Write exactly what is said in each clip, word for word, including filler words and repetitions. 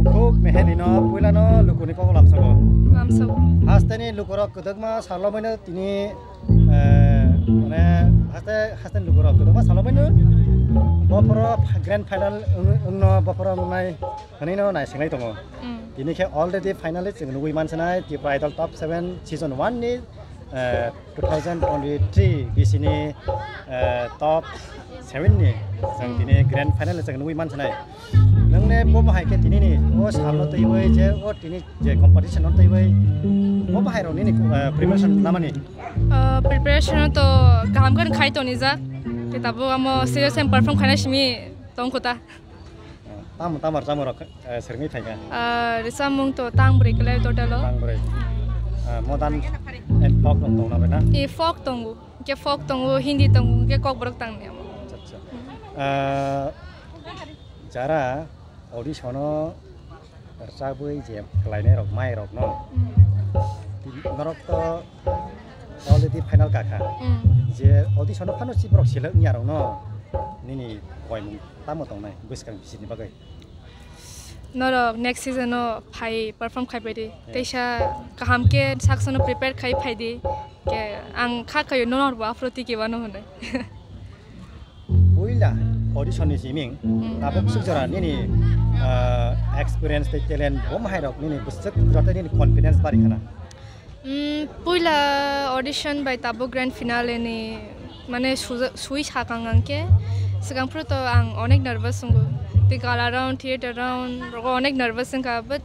Khuk mehenino puilano lukuni kok lamsogo. Lamsogo. Hasteni lukurok kwdwkma salomino tini, eh, mane haste, hasteni lukurok kwdwkma salomino bophoro grand final wng-, wngno bophoro wngnai hwnwino naisinglai tongo. Mm. Tini khe already finally chwng nugui mansinai Tipra Idol Top seven Season one ni, eh, two thousand twenty-three bisini, eh, top seven ni chwng tini grand final chwng nugui mansinai. Nwngne bo bahai khe tini ni o salno twiwi je o tini je competition no twiwi bo bahai rok nini, eh, preparation namani? Ah, preparation to kaham khe khai tonijak. Khe tabuk amo stage o perform khaina simi tongkho ta. Tamo, tamo rwchapmung rok, eh, swrwngwi phaikha? Ah, rwchapmung to tang bwrwi kwlai total o. Tang bwrwi. Ah, modern and folk rok tongna bai na? E, folk tongo, hwnkhe folk tongo, Hindi tongo, hwnkhe kokborok tangni amo. Acha, acha. Ah, jara audition o rwchabwi je khlainai rok, mai rok no. Mm. Norok to already final kakha. Mm. Je audition o phano si borok select wngya rok no. Nini koimung tamo tongnai bwskang bisini bagwi? Norok next season o phai perform khai pai di. Yeah. Teisa kaham khe saksa no prepare khai phai di. Ke ang kha khayo norok bo aphuru tiki wano hwnwi. Puila audition ni siming, hmm, tabuk suk jora nini, ah, experience tei talent bo mahai rok nini bwswk joto nini confidence bari khana? Hmm, puila audition bai tabuk grand finale ni mane suja-, sui sakang ang khe swkang phuru to ang onek nervous wngo. Tei gala round, theater round rogo onek nervous wngkha, but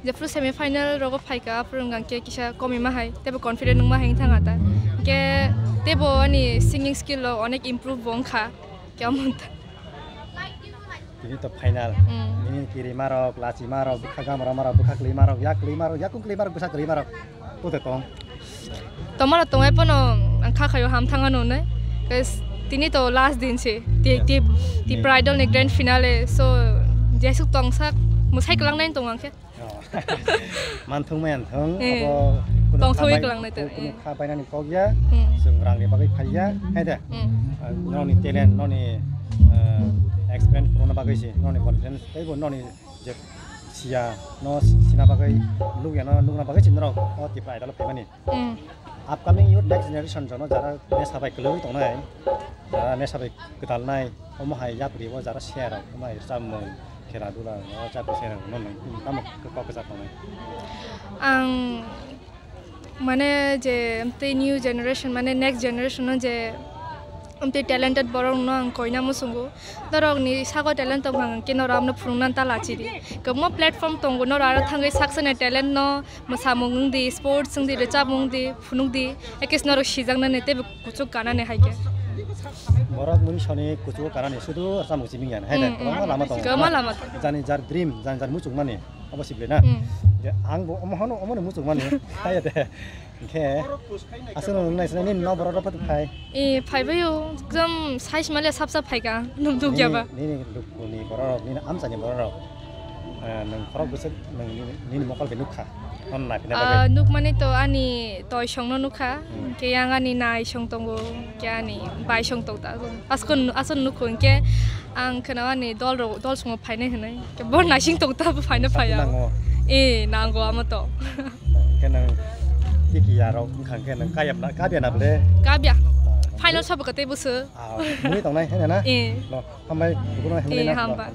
jephuru semi final rogo phaikha, aphuru wngkha khe kisa komima hai, teibo confident wngma hai wngthang ta. Khe teibo ani singing skill rok onek improve bo wngkha, khe omo wngthang. Tini to final. Mm. Nini kirima rok, lachima rok, bwkha gamra ma rok, bwkha kwlwima rok, yak kwlwima rok, yakung kwlwima rok, bwsa kwlwima rok. Kote tong? Tomorok tongai pono ang kha khayo ham thanga nunai. Guys, tini to last din se. Ti, ti, ti, yeah, Pride ni grand finale. So, jesuk tongsak, musai kelang nai tong ang khe. Oh. Manthung mayan thung, eh, abo kuno tongthogwi khabai, kelang nai tong, kuno eh, khabai nani kok ya, hmm, chwng rang ni bagwi phai ya, hai da? Hmm. Ah, noni talent, noni, ah, experience kuno bagwi se, noni confidence, teibo noni je siya no sina bagwi, luk ya no nukna bagwi se norok o Tipra Idol o phaimani. Hmm. Upcoming youth next generation jono jara nesa bai kwlwngwi tongnai, jara nesa bai kwtalnai, omo hai yapri o jara share rok, omo hai rwchapmung, khela dula, o chapri share rok no nung tamo kok kwchak tongnai? Ang mane je tei new generation mane next generation no je Amtwi talented borok no ang koina muchungo. Norok ni sago talent tong hang khe norok amno phunukna ta lachi di. Kwbangma platform tongo, norok aro thangwi saksa ni talent no mwsamung wng di, sports wng di, rwchapmung wng di, phunuk di. Ekes norok sijaknani teibo kuchuk kanani hai khe. Borok muni soni kuchugo kanani sudu rwchapmung simi ya, hai da, hmm, kwbangma lama tongo. Kwbangma lama tongo. Jani jar dream, jani jar muchungmani, obo sibli na. Hmm. Je ang bo omo hono, omo no muchungmani, hai de. Hwnkhe aswk nwng nai sinai nini nok borok rok phato phai? E, phaibaio, ekdom size male sapsa phaika, nwng nukya ba? Nini, nini lukuni borok rok, nini amchani borok rok, eh, nwng khorok bwswk nwng nini, nini mokol bai nukha, nono naiphinai bagwi? Ah, nukmani to ani toisongno nukha, hmm, hwnkhe yang ani naisong tongo, hwnkhe ani baisong tongta, aswk, aswk nukho hwnkhe ang khwnao ani dol rok, dol songo phainai hwnwi, hwnkhe bo naising tongta bo phaina phaiya. Nango. E, nango amo to. Khe nwng tiki ya rok wngkha khe nwng kayap na, kabya na bwle? Kabya. Ah, final sabo kwtwi bwswk. Ah, mui tongnai, hai na? Eh. No, hambai, bukuno hambai. Eh, na? Hambai.